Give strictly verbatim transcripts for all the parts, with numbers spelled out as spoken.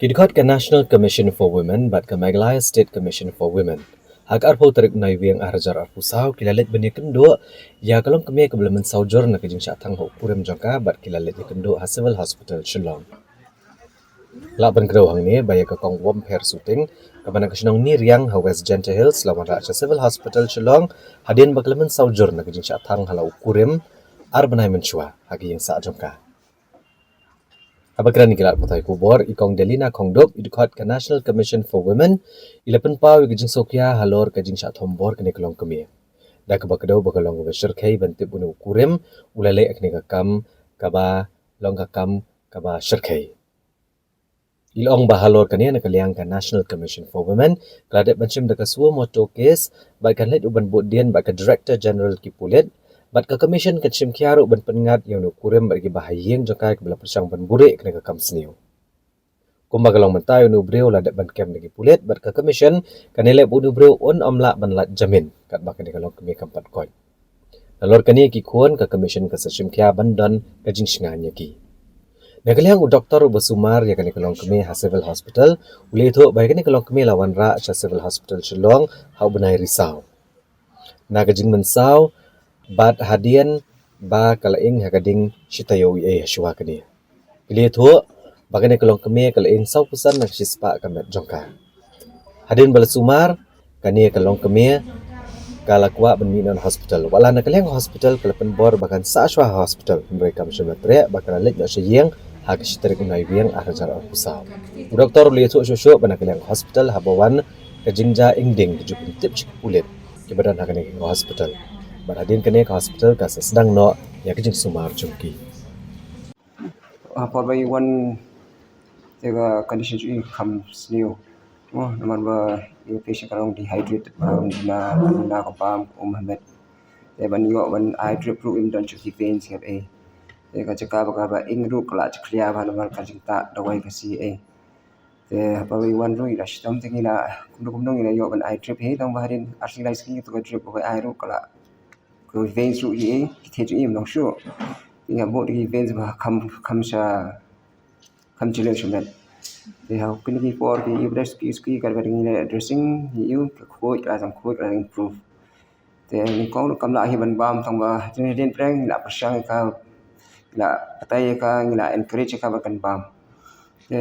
Ki dkhot ka National Commission for Women bad ka Meghalaya State Commission for Women ha ka arphew tarik Naiwieng arhajar arphew saw ki la leit ban ïakynduh ïa ka longkmie kaba la mynsaw jur na ka jingshah thang ha u kurim jong ka bad ki la leit ïakynduh ha Civil Hospital Shillong. Lah ban kdew hangne ba ïa ka Kong Wompher Suting kaba na ka shnong Niriang ha West Jaintia Hills la wanrah sha Civil Hospital Shillong hadien ba ka la mynsaw jur na ka jingshah thang ha la u kurim ar bnai mynshuwa ha ka ïing sah jong ka. Haba kren ki lad pathai khubor, i Kong Delina Khongdup, i dkhot ka National Commission for Women, i la pynpaw ïa ka jingsngewkhia halor ka jingshah thombor kane ka longkmie. Da kaba kdew ba ka long kaba shyrkhei ban tip une u kurim u la leh ïa kane ka kam kaba long ka kam kaba shyrkhei. I la ong ba halor kane na ka liang ka National Commission for Women ka la dep ban shim da ka suo motu case bad kan leit u ban bud dien bad ka Director General ki pulit bad ka Commission kan shim khia ruh ban pynngat ïa une u kurim bad kiba ha ïing jong ka kiba la pyrshang ban buhrieh kane ka kam sniew. Kumba ka long mynta, une u briew la dep ban kem da ki pulit bad ka Commission kan ïaleh ba une u briew un ym lah ban lait jamin katba kane ka longkmie kam pat koit. Nalor kane ki khun, ka Commission ka sa shim khia ban don ka jingshngaiñ ïa ki. Na ka liang u doktor uba sumar ïa kane ka longkmie ha Civil Hospital u la ïathuh ba ïa kane ka longkmie la wanrah sha Civil Hospital Shillong ha u bnai Risaw na ka jingmynsaw bad hadien ba ka la ing ha ka ding shi taïew eiei ha shuwa kane. Ki la ïathuh ba kane ka longkmie ka la ing sawphew san na ka shispah ka met jong ka. Hadien ba la sumar, kane ka longkmie ka la kwah ban mih noh na hospital. Wat la na ka liang ka hospital ka la pynbor ba kan sah shuwa ha hospital, hynrei kam shym la treh ba ka la leit noh sha ïing ha ka shi tarik Naiwieng arhajar arphew saw. U doktor u la ïathuh shuh shuh ba na ka liang ka hospital haba wan ka jingjia ing ding ki ju pyntip sha ki pulit kiba don ha kane ka hospital. Bad hadien kane ka hospital ka sa sdang noh ïa ka jingsumar jong ki. Ah, por ba i wan te ka condition jong i kam sniew. Oh, namar ba i patient ka long dehydrated, ba um duna, duna ka bam, um ha met. Te ban ïoh ban eye drip ruh im don shuh ki veins ïa ei. Te ka jaka ba ka ba ing ruh ka la jakhlia ba namar ka jingtah dawai ka C A. Te haba i wan ruh i la shitom te ngi la kumno kumno ngi la ïoh ban eye drip hi, tang ba hadien arsien lai sngi to ka drip ba ka eye ruh ka la ka veins ruh i ei, ki thied ruh i ym long shuh. Te nga buh da ki veins ba kham, kham sha, kham jylliew sha met. Te ha kine ki por ki ïa u dei suki suki katba dang ïa dressing ïa u ka khuid ka la zang khuid ka la zang improve. Te nyngkong ruh kam lah hi ban bam tang ba hadien hadien pyrshang ngi la pyrshang ïa ka, ngi la batai ïa ka, ngi la encourage ïa ka ba kan bam. Te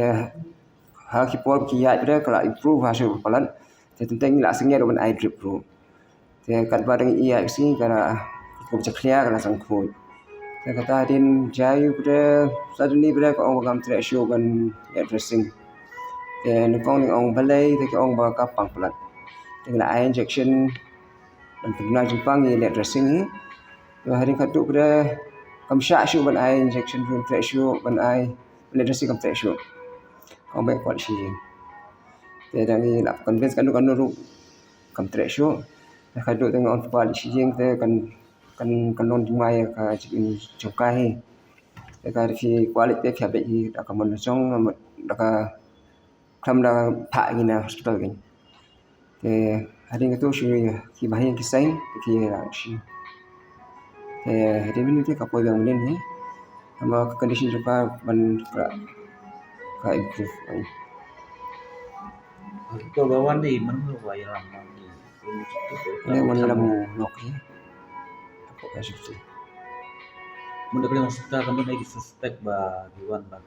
ha ki por ki ïaid pyrshang ka la improve ha shuh palat. Te teng teng ngi la sngewbha ruh ban eye drip ruh. Te katba dang ïa ka sngi ka la, ka jakhlia ka la zang khuid. Te kata hadien jia ïa u pyrshang suddenly pyrshang ka ong ba kam treh shuh ban ïa dressing. Te nyngkong ngi ong balei te ka ong ba ka pang palat. Te ngi la ai injection ban pynduna jingpang ïa leh dressing hi. Te hadien katto pyrshang kam shah shuh ban ai injection ruh treh shuh ban ai leh dressing kam treh shuh. Ka ong ba kwah leit sha ïing. Te dang ngi la convince kano kano ruh kam treh shuh. Te ka dei te nga ong ba leit sha ïing te kan, kan, kan long jingma ïa ka jingim jong ka hi. Te ka dei phi kwah leit te phi hap leit hi da ka mon jong, da ka khlem da phah ngi na hospital kein. Te hadien kato shu ki ba hi ki sign te ki la shi. Te hadien mynnin te ka poi biang mynnin hi. Namar ka condition jong ka ban ka, ka improve. To ba wan dei man lo wa ïalam man dei. Ne wan ïalam nok hi. Hapoh ka shu. Mun da ka hospital kan don ki suspect ba ki wan ba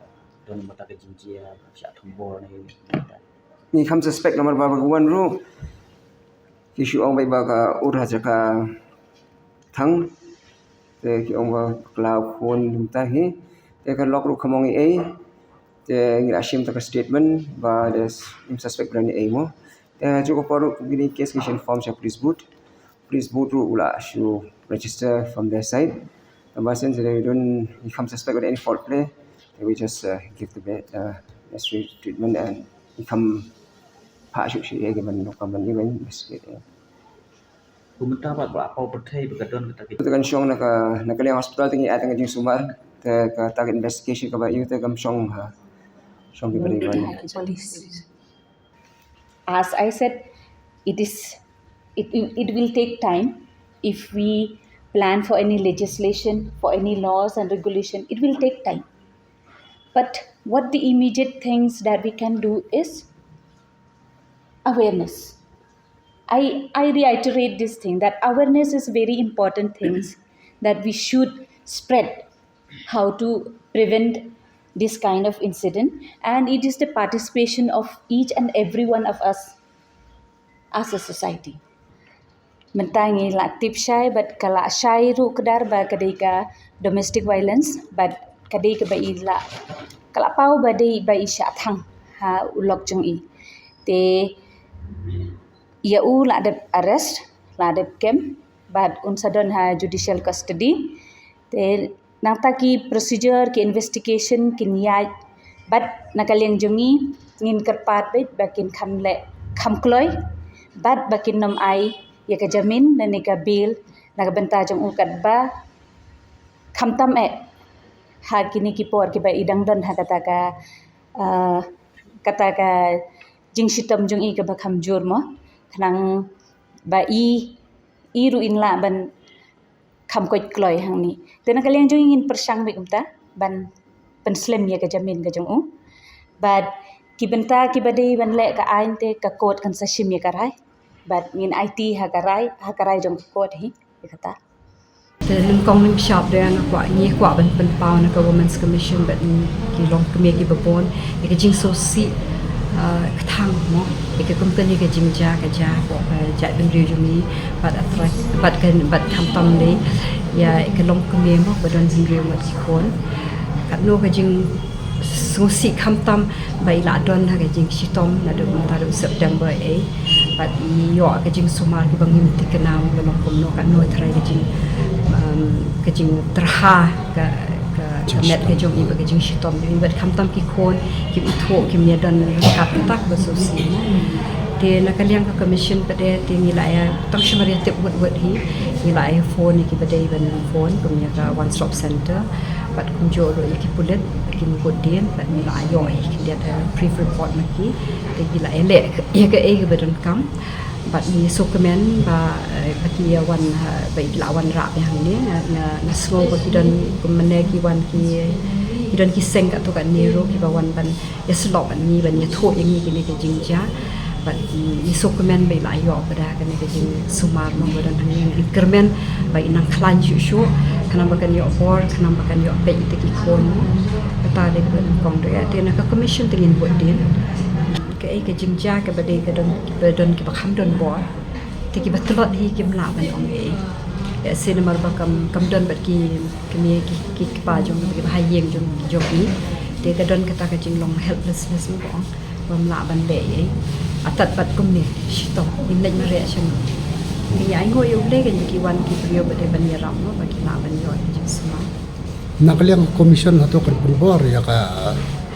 don mata ka jingjia ba shah thombor ne. Ngi kham suspect namar ba ba ki wan ruh ki shu ong ba ba ka ur ha jaka thang. Te ki ong ba bakla u khun mynta hi. Te ka lok ruh kham ong ei ei. Te ngi la shim ta ka statement ba da im suspect ba don ei ei mo. Te ha kajuh ka por ruh kine case ngi shu inform sha police booth. Police booth ruh u la shu register from their side. Tang ba shen shen don ngi kham suspect with any foul play. Then we just uh, give the be- uh, necessary treatment and ngi kham phah shuh shuh ïa ki ban dok ban ïa ban investigate ïa. Kumta pat ba pau pyrthei ba ka don kata ka. Te kan shong na ka, na ka liang hospital te ngi ai tang ka jingsumar te kata ka investigation kaba ïa te kam shong ha. Shong ki bari ban. Police. As I said, it is, it, it will take time if we plan for any legislation, for any laws and regulation. It will take time. But what the immediate things that we can do is awareness. I, I reiterate this thing, that awareness is very important things that we should spread, how to prevent this kind of incident, and it is the participation of each and every one of us as a society. Mynta ngi la tip shai bad ka la shai ruh kdar ba ka dei ka domestic violence bad ka dei kaba i la, ka la paw ba dei ba i shah thang ha u lok jong i. Te ïa u la dep arrest, la dep kem bad un sa don ha judicial custody. Te nangta ki procedure, ki investigation kin ïaid bad na ka liang jong ngi ngin kyrpad beit ba kin kham leh kham kloi bad ba kin nym ai ïa ka jamin lane ka bail na ka bynta jong u katba khamtam eh ha kine ki por kiba i dang don ha kata ka, ah, kata ka jingshitom jong i kaba kham jur mo, khnang ba i, i ruh in lah ban kham koit kloi hangne. Te na ka liang jong ngi ngin pyrshang beit kumta ban pynslem ïa ka jamin ka jong u. Bad ki bynta kiba dei ban leh ka aiñ te ka court kan sa shim ïa ka rai. Bad ngin aiti ha ka rai, ha ka rai jong ka court hi ïa kata. Te nyngkong nyngshap de nga kwah, ngi kwah ban pynpaw na ka Women's Commission bad ki longkmie kiba bun ïa ka jingsngewsih, ah, kthang mo, ïa ka company ka jingjia ka jia hapoh ka jaitbynriew jong ngi bad atra-, bad ka, bad khamtam de ïa ka longkmie mo ba don hynriew ngut ki khun. Katno ka jingsngewsih khamtam ba i la don ha ka jingshitom naduh mynta ruh September eh. Bad i ïoh ka jingsumar kiba ngim thikna mo ba long kumno, katno tharai ka jing, um, ka jingtyrha ka, ka, ka met ka jong i bad ka jingshitom jong i bad khamtam ki khun kim ithuh, kim ïa don ryngkat kata kaba sngewsih mo. Te na ka liang ka commission pat de te ngi la ïa tang shu mar ïa tip wut wut hi, ngi la ïa phone ïa kiba dei ban phone kum ïa ka One Stop Center bad kumjuh ruh ïa ki pulit ba kin bud dien bad ngi la ïoh ïa ki, ïa ka brief report ma ki. Te ngi la ïa leh ïa kaei kaba donkam. Bad ngi sngewkmen ba, eh, ba ki ïa wan, eh, ba ki la wan rah biang hangne, nga, nga, nga sngew ba ki don, kumne ki wan ki, ki don ki seng katto katne ruh kiba wan ban ïasyllok bad ngi ban ïathuh ïa ngi kine ki jingjia. Bad ngi sngewkmen ba i la ïoh bad kane ka jingsumar mo ba don hangne, nga kyrmen ba i nang khlaiñ shuh shuh, khnang ba kan ïoh bor, khnang ba kan ïoh peit ïa ki khun mo. Kata dei kaba nyngkong. Te na ka commission te ngin bud dien kaei ka jingjia kaba dei ka don, ba don kiba kham don bor. Te kiba tlot hi kim lah ban ong ei. Lehse namar ba kam, kam don bad ki, kine ki, ki kpa jong, kiba ha ïing jong, jong i. Te ka don kata ka jinglong helplessness mo ba ong bym lah ban leh ei. Atat bad kumne shitom ngin leit mareh shen. Ngi ainguh ïa U Blei, kan ki wan ki briew ba dei ban ïarap mo ba ki lah ban ïoh ïa ka jingsumar. Na ka liang ka commission hato kan pynbor ïa ka,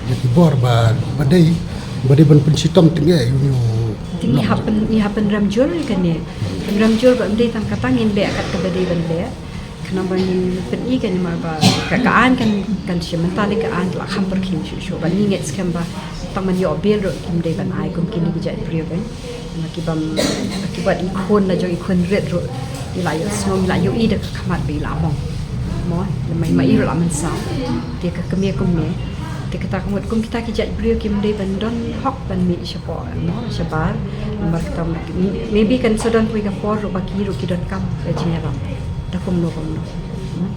ïa ki bor ba, ba dei, ba dei ban pynshitom tyngeh ïa u, ïa u. Te ngi hap pyn, ngi hap pynrem jur ïa kane. Pynrem jur ba ym dei tang kata, ngin leh kat kaba dei ban leh. Khnang ba ngin pyni kane namar ba ka, ka aiñ kan, kan shim, mynta lei ka aiñ ka la kham pyrkhing shuh shuh. Ba ngi ngeit skhem ba tang ban ïoh bail ruh kim dei ban ai kum kine ki jait briew ba, ba ki bym, ba ki, ba i khun la jong i khun rit ruh i la ïohsngew, i la ïohi da ka khmat ba i la mong. Mo, lymai ma i ruh la mynsaw. Te ka kmie kumne. Te kata ka mut kum kita ki jait briew kim dei ban don hok ban mih shapoh, mo, shabar. Namar kata, maybe kan sa don kawei ka por ruh ba ki ruh ki donkam ka jingïarap. Da kumno kumno. Mo.